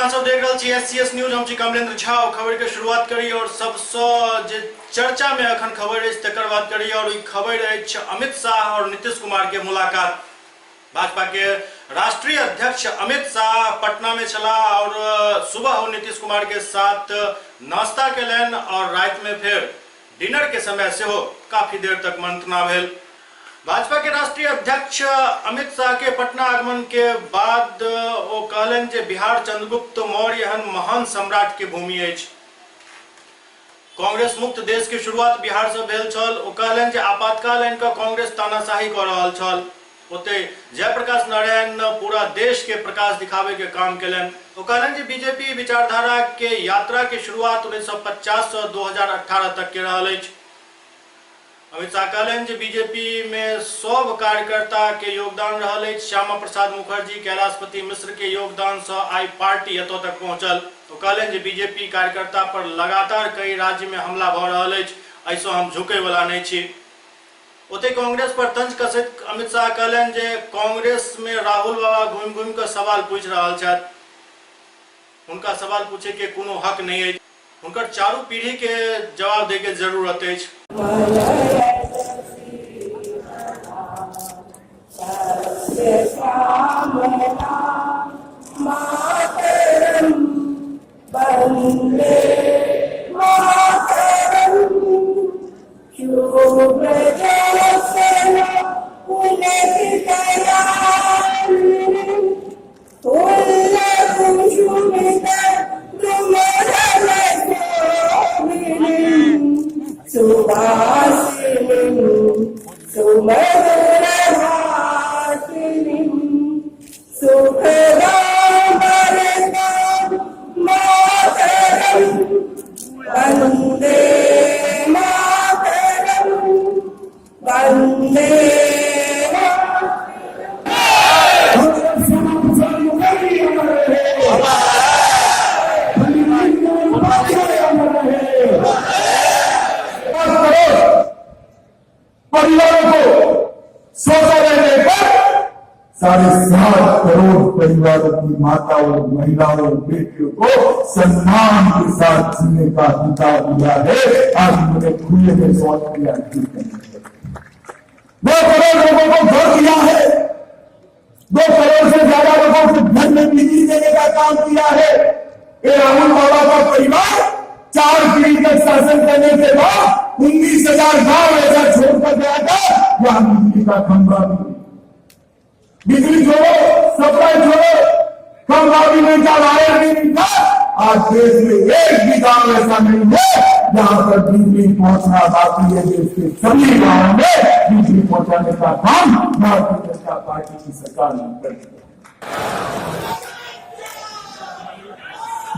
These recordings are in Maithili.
अहाँ सब देख रहल छी एससीएस न्यूज। हम छी कमलेंद्र झा। और खबर के शुरुआत करी और सबसँ जे चर्चा में अखन खबर अछि तकर बात करी। और ई खबर अछि अमित शाह और नीतीश कुमार के मुलाकात। भाजपा के राष्ट्रीय अध्यक्ष अमित शाह पटना में छला और सुबह ओ नीतीश कुमार के साथ नाश्ता केलनि और रात में फिर डिनर के समय सेहो काफी देर तक मंत्रणा भेल। भाजपा के राष्ट्रीय अध्यक्ष अमित शाह के पटना आगमन के बाद ओ कहलनि जे बिहार चंद्रगुप्त मौर्य एहन महान सम्राट के भूमि अछि। कांग्रेस मुक्त देश के शुरुआत बिहार से भेल छल। ओ कहलनि जे आपातकाल आनि कऽ कांग्रेस तानाशाही कऽ रहल छल। ओतहि जयप्रकाश नारायण पूरा देश के प्रकाश दिखावे के काम केलनि। ओ कहलनि जे बीजेपी विचारधारा के यात्रा के शुरुआत 1950 से 2018 तक के रहल अछि। अमित शाह कहलनि जे बीजेपी में सब कार्यकर्ता के योगदान रहल अछि। श्यामा प्रसाद मुखर्जी, कैलाशपति मिश्र के योगदान से आई पार्टी एतऽ तक पहुंचल। ओ कहलनि जे बीजेपी कार्यकर्ता पर लगातार कई राज्य में हमला भऽ रहल अछि, एहिसँ हम झुकै वाला नहि छी। ओतहि कांग्रेस पर तंज कसैत अमित शाह कहलनि जे कांग्रेस में राहुल बाबा घुमि घुमि कऽ सवाल पूछि रहल छथि, हुनका सवाल पूछे के कोनो हक नहि अछि। हुनकर चारू पीढ़ी के जवाब दै के जरूरत अछि। परिवारों को शौचालय देकर 7.5 करोड़ परिवारों की माताओं, महिलाओं, बेटियों को सम्मान के साथ जीने का अधिकार दिया है। आज उन्होंने खुले में शौच किया। 2 करोड़ लोगों को घर दिया है, 2 करोड़ से ज्यादा लोगों को घर में बिजली देने का काम किया है। ये राहुल बाबा का परिवार 4 पीढ़ी तक शासन करने के बाद 19,000 गांव ऐसा छोड़कर गया था वहां बिजली का खंभा भी, बिजली छोड़ो, सप्लाई छोड़ो, खंभा भी नहीं था, वायर भी नहीं था। आज देश में एक भी गांव ऐसा नहीं है जहां पर बिजली पहुंचना बाकी है। देश के सभी गांवों में बिजली पहुंचाने का काम भारतीय जनता पार्टी की सरकार ने कर दिया।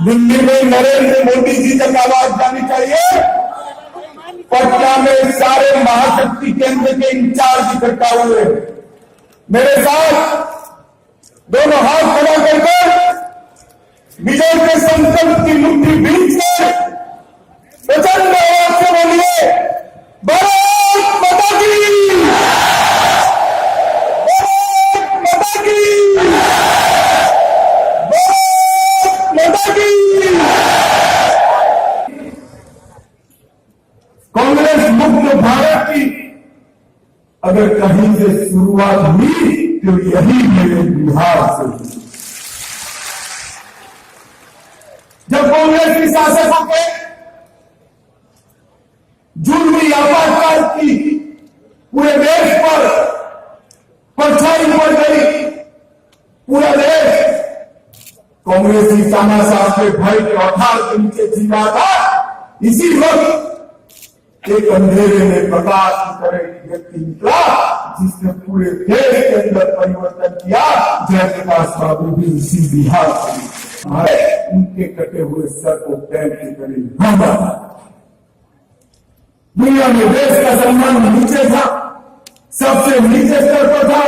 दिल्ली में नरेंद्र मोदी जी तक आवाज जानी चाहिए। पटना में सारे महाशक्ति केंद्र के इंचार्ज इकट्ठा हुए, मेरे साथ दोनों हाथ खड़ा करके विजय के संकल्प की मुट्ठी भींच कर प्रचंड आवाज से बोलिए, भारत माता की, भारत माता की, भारत माता की। कांग्रेस मुक्त भारत की अगर कहीं से शुरुआत हुई तो यही मेरे बिहार से हुई। जब कांग्रेस की शासकों के जुल्म आपातकाल की पूरे देश पर परछाई पड़ गई, पूरा देश कांग्रेसी तानाशाह के भय के औठार के नीचे जी रहा था, इसी वक्त एक अंधेरे में प्रकाश की तरह एक व्यक्ति निकला जिसने पूरे देश के अंदर परिवर्तन किया। जयप्रकाश बाबू भी इसी बिहार से, उनके कटे हुए सर को बैल की तरह बांधा। दुनिया में देश का सम्मान नीचे था, सबसे नीचे स्तर पर था।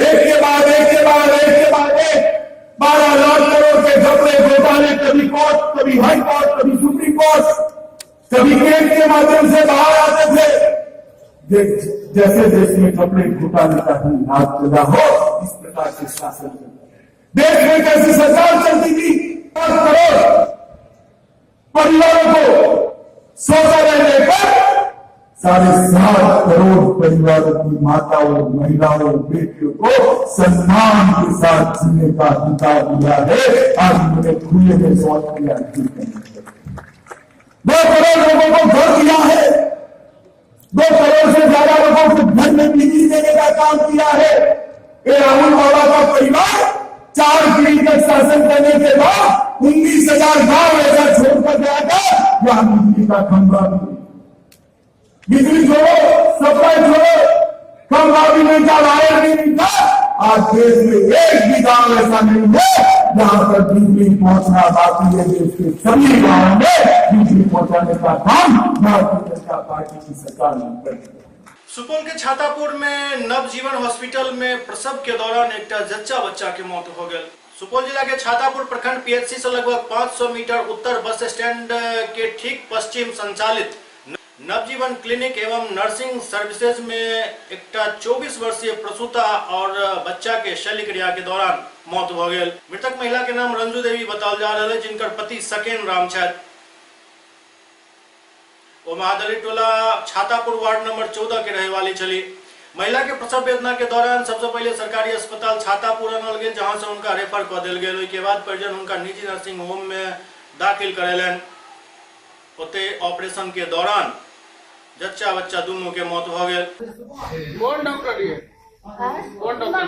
एक के बाद एक के बाद एक के बाद एक 12 लाख करोड़ के घपले घोटाले, कभी कोर्ट, कभी हाई कोर्ट, कभी सुप्रीम कोर्ट, कभी केस के माध्यम से बाहर आते थे। जैसे देश में घपले घोटाले का ही राज चला हो, इस प्रकार से शासन चलता। देश में कैसी सरकार चलती थी? करोड़ परिवारों को शौचालय देकर 7.5 करोड़ परिवारों की माताओं, महिलाओं, बेटियों को सम्मान के साथ जीने का अधिकार दिया है। आज उन्होंने खुले में शौच किया। 2 करोड़ लोगों को घर दिया है, 2 करोड़ से ज्यादा लोगों को घर में बिजली देने का काम किया है। ये राहुल बाबा का परिवार 4 पीढ़ी तक शासन करने के बाद 19,000 गांव ऐसा छोड़कर गया था जहां बिजली का खंभा भी, बिजली छोड़ो, सप्लाई छोड़ो, खंभा भी नहीं था, वायर भी नहीं था। आज देश में एक भी गांव ऐसा नहीं है जहां पर बिजली पहुंचना बाकी है। देश के सभी गांवों में बिजली पहुंचाने का काम भारतीय जनता पार्टी की सरकार ने कर दिया। सुपौल के छातापुर में नवजीवन हॉस्पिटल में प्रसव के दौरान एक जच्चा बच्चा के मौत हो गई। सुपौल जिला के छातापुर प्रखंड पीएचसी से लगभग 500 मीटर उत्तर बस स्टैंड के ठीक पश्चिम संचालित नवजीवन क्लिनिक एवं नर्सिंग सर्विसेज में एक 24 वर्षीय प्रसूता और बच्चा के शल्यक्रिया के दौरान मौत हो गई। मृतक महिला के नाम रंजू देवी बताल जा रहा है, जिनकर पति सकेन राम छथि। वो महादलित टोला छातापुर वार्ड नंबर 14 के रहे वाली छली। महिला के प्रसव वेदना के दौरान सबसे पहले सरकारी अस्पताल छातापुर आनल गेल, जहां से उनका रेफर कऽ देल गेल। ओहिके बाद परिजन उनका निजी नर्सिंग होम में दाखिल करेलनि। ओते ऑपरेशन के दौरान जच्चा बच्चा दोनों के मौत हो गेल। कौन डॉक्टर है? कौन डॉक्टर?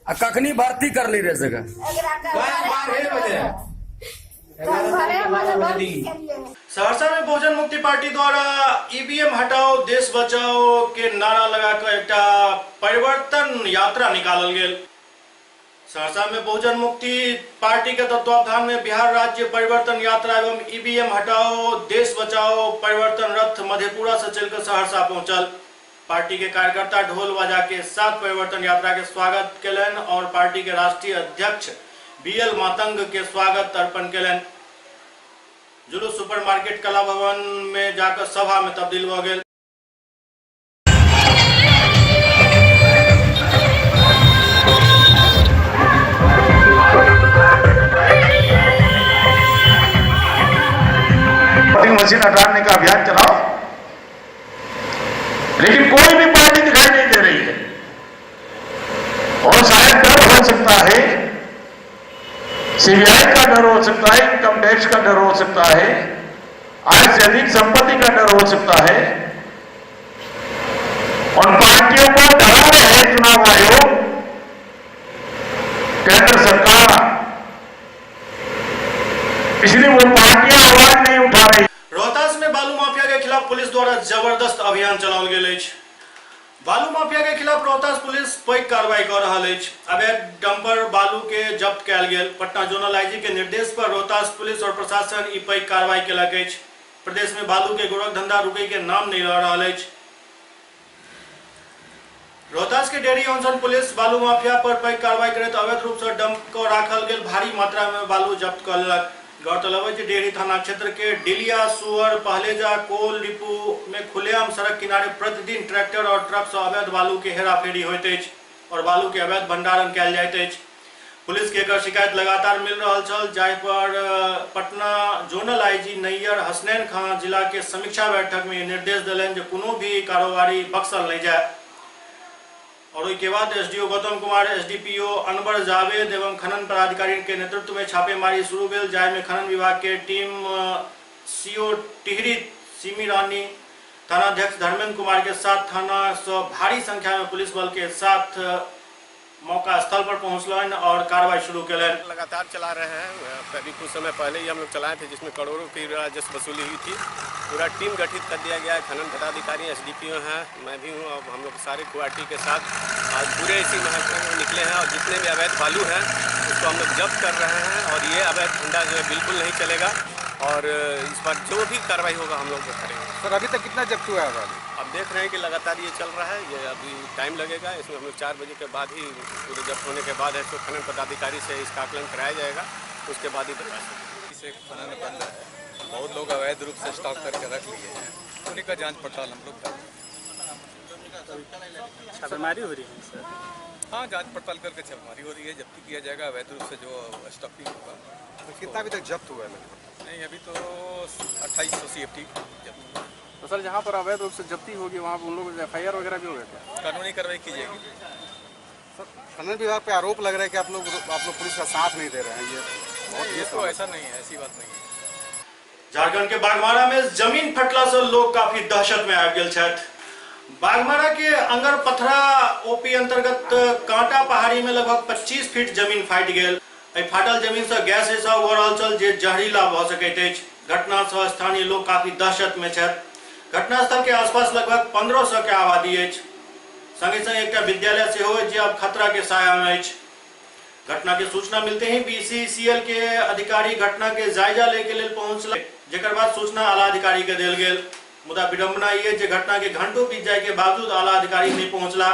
आ कखनी भर्ती कर ली रे जगह? सहरसा में बहुजन मुक्ति पार्टी द्वारा ईवीएम हटाओ देश बचाओ के नारा लगाकर एकटा परिवर्तन यात्रा निकालल गेल। सहरसा में बहुजन मुक्ति पार्टी के तत्वावधान में बिहार राज्य परिवर्तन यात्रा एवं ईवीएम हटाओ देश बचाओ परिवर्तन रथ मधेपुरा से चलकर सहरसा पहुंचल। पार्टी के कार्यकर्ता ढोल बाजा के साथ परिवर्तन यात्रा के स्वागत केलनि और पार्टी के राष्ट्रीय अध्यक्ष बीएल मातंग के स्वागत अर्पण केलनि। जुलूस सुपरमार्केट कला भवन में जाकर सभा में तब्दील हो गेल। वोटिंग मशीन हटाने का अभियान चलाओ, लेकिन कोई भी पार्टी दिखाई नहीं दे रही है। और शायद डर हो सकता है, सीबीआई का डर हो सकता है, इनकम टैक्स का डर हो सकता है, आय से अधिक संपत्ति का डर हो सकता है। और पार्टियों को डरा रहे हैं चुनाव आयोग, केंद्र सरकार, इसलिए वो पार्टियां आवाज नहीं उठा रही। रोहतास में बालू माफिया के खिलाफ पुलिस द्वारा जबरदस्त अभियान चलाओल गेल अछि। बालू माफिया के खिलाफ रोहतास पुलिस पैघ कार्रवाई कऽ रहल अछि। अवैध डंपर बालू के जब्त कयल गेल। पटना जोनल आईजी के निर्देश पर रोहतास पुलिस और प्रशासन ई पैघ कार्रवाई केलक अछि। प्रदेश में बालू के गोरख धंधा रुकै के नाम नहीं लऽ रहल अछि। रोहतास के डेयरी ऑनसन पुलिस बालू माफिया पर पैघ कार्रवाई करैत अवैध रूप से डंप कऽ राखल गेल भारी मात्रा में बालू जब्त कऽ लेलक। गौरतलब है जे डेहरी थाना क्षेत्र के डिलिया, सुअर, पहलेजा, कोल डिपो में खुलेआम सड़क किनारे प्रतिदिन ट्रैक्टर और ट्रक से अवैध बालू के हेराफेरी होइत अछि और बालू के अवैध भंडारण कयल जाइत अछि। पुलिस के एकर शिकायत लगातार मिल रहल छल, जाहि पर पटना जोनल आईजी नैयर हसनैन खान जिला के समीक्षा बैठक में निर्देश देलनि जे कोनो भी कारोबारी बक्सल नहीं जाए। और ओहिके बाद एसडीओ गौतम कुमार, एसडीपीओ अनवर जावेद एवं खनन पदाधिकारी के नेतृत्व में छापेमारी शुरू भेल, जाहिमे खनन विभाग के टीम सीओ टिहरी सिमी रानी, थानाध्यक्ष धर्मेंद्र कुमार के साथ थाना से भारी संख्या में पुलिस बल के साथ मौका स्थल पर पहुंचलनि और कार्रवाई शुरू केलनि। लगातार चला रहे हैं। अभी कुछ समय पहले ही हम लोग चलाए थे, जिसमें करोड़ों की राजस्व वसूली हुई थी। पूरा टीम गठित कर दिया गया है। खनन पदाधिकारी, एसडीपीओ हैं, मैं भी हूं और हम लोग सारे गुवाहाटी के साथ आज पूरे इसी महकमे में निकले हैं और जितने भी अवैध बालू हैं उसको हम लोग जब्त कर रहे हैं और ये अवैध धंधा जो है बिल्कुल नहीं चलेगा और इस पर जो भी कार्रवाई होगा हम लोग करेंगे। सर, अभी तक कितना जब्त हुआ है बालू? अब देख रहे हैं कि लगातार ये चल रहा है, ये अभी टाइम लगेगा। इसमें हम लोग 4 बजे के बाद ही पूरे जब्त होने के बाद है तो खनन पदाधिकारी से इसका आकलन कराया जाएगा, उसके बाद ही बता सकते हैं। इस से खनन बंद है, बहुत लोग अवैध रूप से स्टॉक करके रख लिए हैं, उन्हीं का जांच पड़ताल हम लोग कर रहे हैं। छापेमारी हो रही है सर? हाँ, जांच पड़ताल करके छापेमारी हो रही है, जब्ती किया जाएगा अवैध रूप से जो स्टॉकिंग होगा। तो कितना अभी तक जब्त हुआ है? नहीं, अभी तो 2800 CFT जब्त हुआ। तो सर, जहाँ पर अवैध रूप से जब्ती होगी वहाँ पर उन लोगों को FIR वगैरह भी होगा क्या? कानूनी कार्रवाई की जाएगी। सर, खनन विभाग पे आरोप लग रहा है कि आप लोग पुलिस का साथ नहीं दे रहे हैं, ये बहुत ये तो ऐसा नहीं है, ऐसी बात नहीं है। झारखंड के बागमारा में जमीन फटला से लोग काफी दहशत में आबि गेल छथि। बागमारा के अंगर पथरा ओपी अंतर्गत कांटा पहाड़ी में लगभग 25 फीट जमीन फाटि गेल। एहि फाटल जमीन से गैस रिसाव भऽ रहल छल जे जहरीला भऽ सकैत अछि। घटना से स्थानीय लोग काफी दहशत में छथि। घटनास्थल के आसपास लगभग 1500 के आबादी अछि। संगे संग एकटा विद्यालय सेहो अछि जे अब खतरा के साया में अछि। घटना के सूचना मिलते ही BCCL के अधिकारी घटना के जायजा ले के लेल पहुंचल, जेकर बाद सूचना आला अधिकारी के देल गेल। मुदा विडंबना ये जे घटना के घंटों बीत जाए के बावजूद आला अधिकारी नहीं पहुंचला।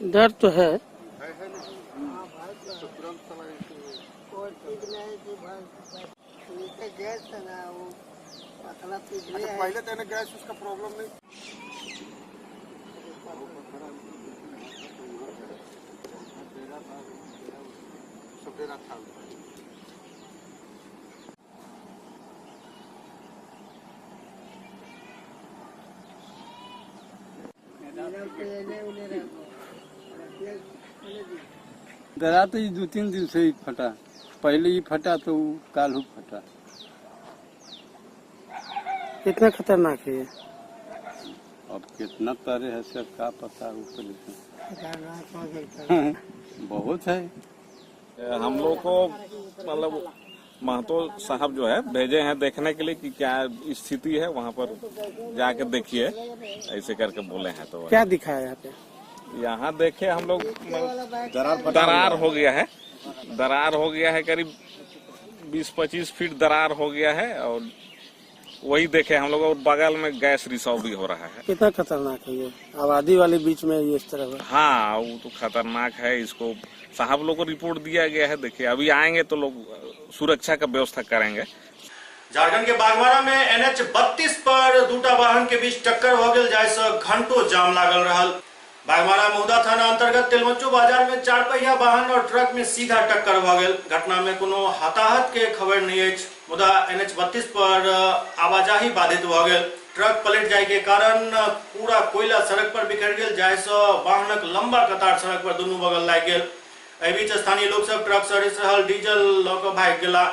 डर तो है। अच्छा, पहले तो गैस उसका प्रॉब्लम नहीं। सब डेरा था। डरा तो 2-3 दिन से ही फटा, पहले ही फटा तो काल ही फटा। कितना खतरनाक है ये? अब कितना तारे है सर का पता, ऊपर बहुत है। हम लोग को मतलब महतो साहब जो है भेजे हैं देखने के लिए कि क्या स्थिति है, वहाँ पर जाके देखिए ऐसे करके बोले हैं। तो क्या दिखा है यहाँ पे? यहाँ देखे हम लोग दरार हो गया है, दरार हो गया है, करीब 20-25 फीट दरार हो गया है और वही देखे हम लोग। और बगल में गैस रिसाव भी हो रहा है। कितना खतरनाक है ये आबादी वाले बीच में ये इस तरह? हाँ, वो तो खतरनाक है। इसको साहब लोग को रिपोर्ट दिया गया है, देखिए अभी आएंगे तो लोग सुरक्षा का व्यवस्था करेंगे। झारखंड के बागमारा में NH 32 पर दूटा वाहन के बीच टक्कर हो गेल, जाहिसँ घंटों जाम लागल रहल। बागमारा महुदा थाना अंतर्गत तेलमच्चो बाजार में चार पहिया वाहन और ट्रक में सीधा टक्कर भ गेल। घटना में कोनो हताहत के खबर नहीं अछि, मुदा NH 32 पर आवाजाही बाधित भ गेल। ट्रक पलट जाय के कारण पूरा कोयला सड़क पर बिखर गेल, जाहिसँ वाहनक लंबा कतार सड़क पर दुनू बगल लागि गेल। एहि बीच स्थानीय लोक सब ट्रक से रिस रहल डीजल लऽ कऽ भागि गेला।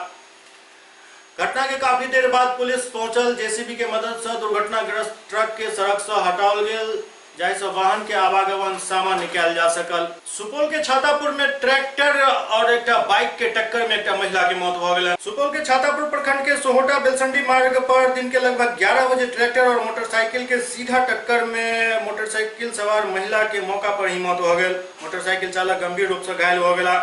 घटना के काफी देर बाद पुलिस पहुंचल। जेसीबी के मदद से दुर्घटनाग्रस्त ट्रक के सड़क से हटाओल गेल, जाहिसँ वाहन के आवागमन सामान्य कयल जा सकल। सुपौल के छातापुर में ट्रैक्टर और एकटा बाइक के टक्कर में एकटा महिला के मौत भ गेल। सुपौल के छातापुर प्रखंड के सोहोटा बेलसंडी मार्ग पर दिन के लगभग 11 बजे ट्रैक्टर और मोटरसाइकिल के सीधा टक्कर में मोटरसाइकिल सवार महिला के मौका पर ही मौत भ गेल। मोटरसाइकिल चालक गंभीर रूप से घायल हो गेला।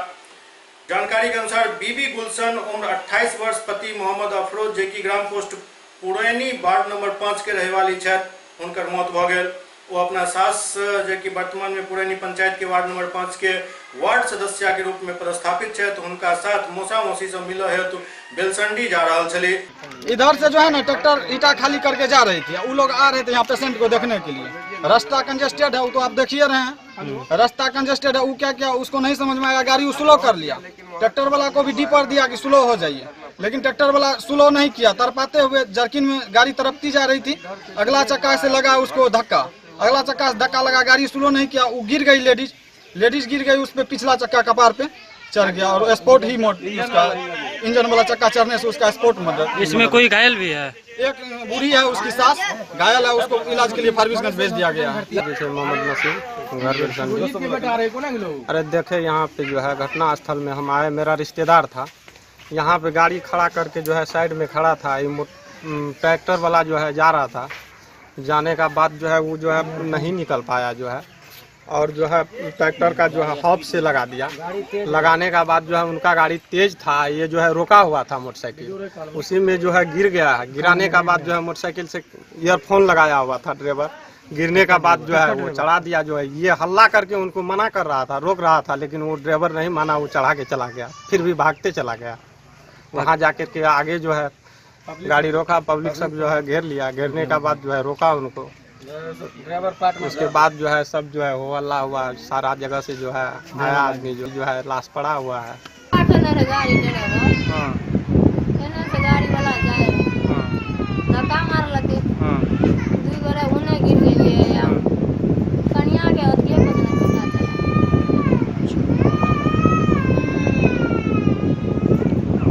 जानकारी के अनुसार बीबी गुलशन उम्र 28 वर्ष, पति मोहम्मद अफरोज, जे कि ग्राम पोस्ट पुरैनी वार्ड नंबर 5 के रहवाली छथि, हुनकर मौत भ गेल। वो अपना सास, जे कि वर्तमान में पुरैनी पंचायत के वार्ड नंबर 5 के वार्ड सदस्य के रूप में पदस्थापित छथि, हुनका साथ मौसा मौसी से मिल हेतु बेलसंडी जा रहा छली। इधर से जो है ना ट्रैक्टर ईटा खाली करके जा रही थी, वो लोग आ रहे थे यहाँ पेशेंट को देखने के लिए। रास्ता कंजेस्टेड है, वो तो आप देखिए रहे हैं, रास्ता कंजेस्टेड है। वो क्या क्या उसको नहीं समझ में आया, गाड़ी स्लो कर लिया। ट्रैक्टर वाला को भी डीपर दिया कि स्लो हो जाइए, लेकिन ट्रैक्टर वाला स्लो नहीं किया। तरपाते हुए जर्किन में गाड़ी तरपती जा रही थी, अगला चक्का से लगा उसको धक्का, अगला चक्का से धक्का लगा, गाड़ी स्लो नहीं किया, वो गिर गई। लेडीज गिर गई, उस पर पिछला चक्का कपार पे चढ़ गया और स्पोर्ट ही मोट उसका इंजन वाला चक्का चढ़ने से उसका स्पोर्ट मर। इसमें कोई घायल भी है? एक बूढ़ी है, उसकी सास घायल है, उसको इलाज के लिए फारबिसगंज भेज दिया गया है। जैसे मोहम्मद नसीम घर। अरे देखे यहाँ पे जो है घटना स्थल में हम आए, मेरा रिश्तेदार था यहाँ पे, गाड़ी खड़ा करके जो है साइड में खड़ा था। ट्रैक्टर वाला जो है जा रहा था, जाने का बाद जो है वो जो है नहीं निकल पाया जो है, और जो है ट्रैक्टर का जो है हॉप से लगा दिया। लगाने का बाद जो है उनका गाड़ी तेज था, ये जो है रोका हुआ था मोटरसाइकिल, उसी में जो है गिर गया है। गिराने का बाद जो है मोटरसाइकिल से ईयरफोन लगाया हुआ था ड्राइवर, गिरने का बाद जो है वो चढ़ा दिया। जो है ये हल्ला करके उनको मना कर रहा था, रोक रहा था, लेकिन वो ड्राइवर नहीं माना, वो चढ़ा के चला गया, फिर भी भागते चला गया। वहाँ जाकर के आगे जो है गाड़ी रोका, पब्लिक सब जो है घेर लिया। घेरने का बाद जो है रोका उनको, उसके बाद जो है सब जो है हो हल्ला हुआ, सारा जगह से जो है आया आदमी, जो है लाश पड़ा हुआ है।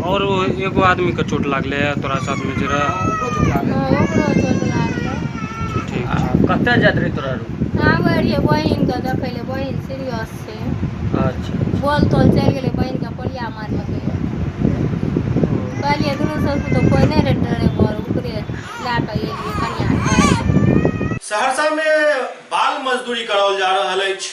और वो एगो आदमी के चोट लागले है तोरा साथ में जरा? कतऽ जात रही तोरा रू? आबै रहियै बहिन के देखै ले, बहिन सीरियस छै। अच्छा। बोल तोल चलि गेलै, बहिन के पोलिया मारलकै। कहलियै दुनू सब तो कोइ नहि रहै ड्राइवर, ओकरे लए कऽ एलियै कनिया। सहरसा में बाल मजदूरी कराओल जा रहल अछि।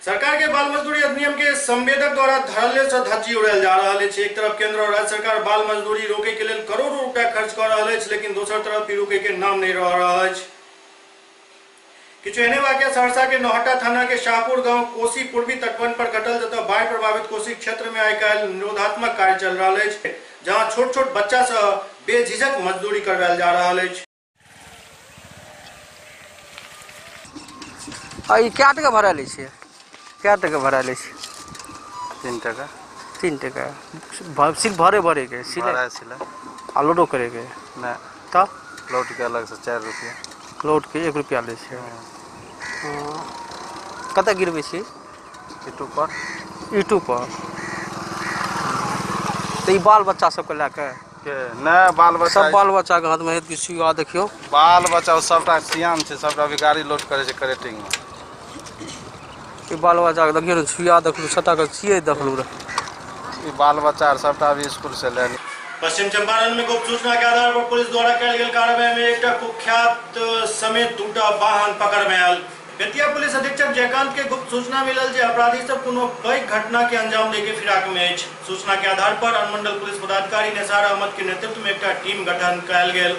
सरकार के बाल मजदूरी अधिनियम के संवेदक द्वारा धड़ल्ले से धज्जी उड़ायल जा रहल अछि। एक तरफ केंद्र और राज्य सरकार बाल मजदूरी रोके के लेल करोड़ों रुपया खर्च कर रहल अछि, लेकिन दोसर तरफ ई रोके के नाम नहीं रह रहल अछि। किछु एहने वाकया सहरसा के नौहट्टा थाना के शाहपुर गांव कोसी पूर्वी तटबंध पर घटल, जतय बाढ़ि प्रभावित कोसी क्षेत्र में आइ काल्हि निरोधात्मक कार्य चल रहल अछि, जहां छोट छोट बच्चा से बेझिझक मजदूरी करवायल जा रहल अछि। आ ई कै टका भाड़ा लै छियै? कै टका भाड़ा लै छियै? 3 टका। 3 टका सिर्फ भरे भरे के सिलाई आ लोडो करे के? नहीं। तब लोड के अलग से 4 रुपया। लोड के 1 रुपया लै छियै। कतऽ गिरबै छी? ईटू पर। ईटू पर। तऽ ई बाल बच्चा सबके लए कऽ? नहि, बाल बच्चा सब बाल बच्चा के हाथमे हेत कि सुइया देखियौ। बाल बच्चा सबटा सियान छै, सबटा अभी गाड़ी लोड करै छै क्रेटिंग मे। ई बाल बच्चा के देखियौ ने, सुइया देखलू, सबटा के सियै देखलू रह। ई बाल बच्चा आर सबटा अभी स्कूल से ले। पश्चिम चंपारण में गुप्त सूचना के आधार पर पुलिस द्वारा कयल गेल कार्रवाई में एकटा कुख्यात समेत 2टा वाहन पकड़ में आयल। बेतिया पुलिस अधीक्षक जयकांत के गुप्त सूचना मिलल जे अपराधी सब कोनो पैघ घटना के अंजाम देके फिराक में अछि। सूचना के आधार पर अनुमंडल पुलिस पदाधिकारी निसार अहमद के नेतृत्व में एकटा टीम गठन कयल गेल।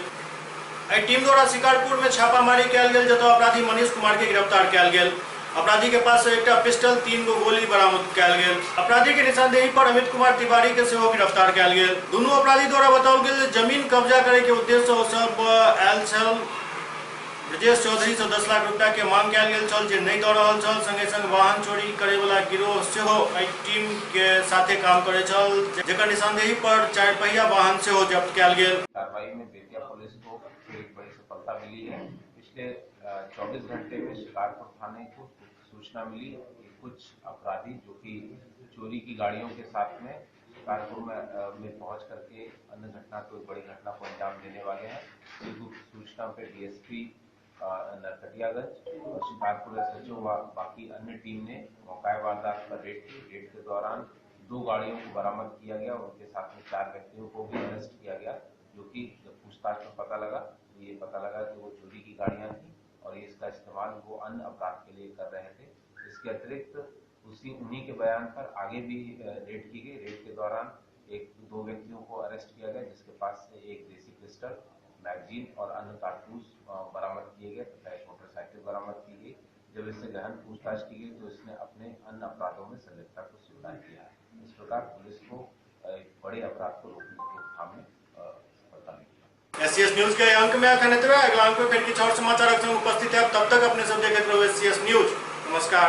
एहि टीम द्वारा शिकारपुर में छापामारी कयल गेल, जतय अपराधी मनीष कुमार के गिरफ्तार कयल गेल। अपराधी के पास से एकटा पिस्टल, 3 गो गोली बरामद कयल गेल। अपराधी के निशानदेही पर अमित कुमार तिवारी के सेहो गिरफ्तार कयल गेल। दुनू अपराधी द्वारा बताओल गेल जे जमीन कब्जा करे के उद्देश्य से ओ सब आयल छल। ब्रजेश चौधरी से 10 लाख रुपया के मांग कयल गेल छल, जे नहि दऽ रहल छल। संगे संग वाहन चोरी करे वाला गिरोह सेहो एहि टीम के साथे काम करे छल, जेकर निशानदेही पर 4 पहिया वाहन सेहो जब्त कयल गेल। कार्रवाई में बेतिया पुलिस को फिर एक बड़ी सफलता मिली है। पिछले 24 घंटे में शिकारपुर थाने को सूचना मिली कि कुछ अपराधी जो कि चोरी की गाड़ियों के साथ में शिकारपुर में पहुंच करके अन्य घटना को बड़ी घटना को अंजाम देने वाले हैं। गुप्त सूचना पर डीएसपी नरकटियागंज और शिकारपुर एसएचओ व बाकी अन्य टीम ने मौका वारदात पर रेड की। रेड के दौरान 2 गाड़ियों को बरामद किया गया और उनके साथ में 4 व्यक्तियों को भी अरेस्ट किया गया, जो कि जब पूछताछ में पता लगा तो ये पता लगा कि वो चोरी की गाड़ियाँ थी और ये इसका इस्तेमाल वो अन्य अपराध के लिए कर रहे थे। इसके अतिरिक्त उन्हीं के बयान पर आगे भी रेड की गई। रेड के दौरान 1-2 व्यक्तियों को अरेस्ट किया गया, जिसके पास से एक देसी पिस्टल, मैगजीन और अन्य कारतूस बरामद किए गए तथा एक मोटरसाइकिल बरामद की गई। जब इससे गहन पूछताछ की गई तो इसने अपने अन्य अपराधों में संलिप्तता को स्वीकार किया है। इस प्रकार पुलिस को एक बड़े अपराध को रोकने की रोकथाम में सफलता मिली। एससीएस न्यूज के अंक में अखन एतबे। अगला अंक में फिर किछु और समाचार संग उपस्थित है। तब तक अपने सब देखैत रहू एससीएस न्यूज। नमस्कार।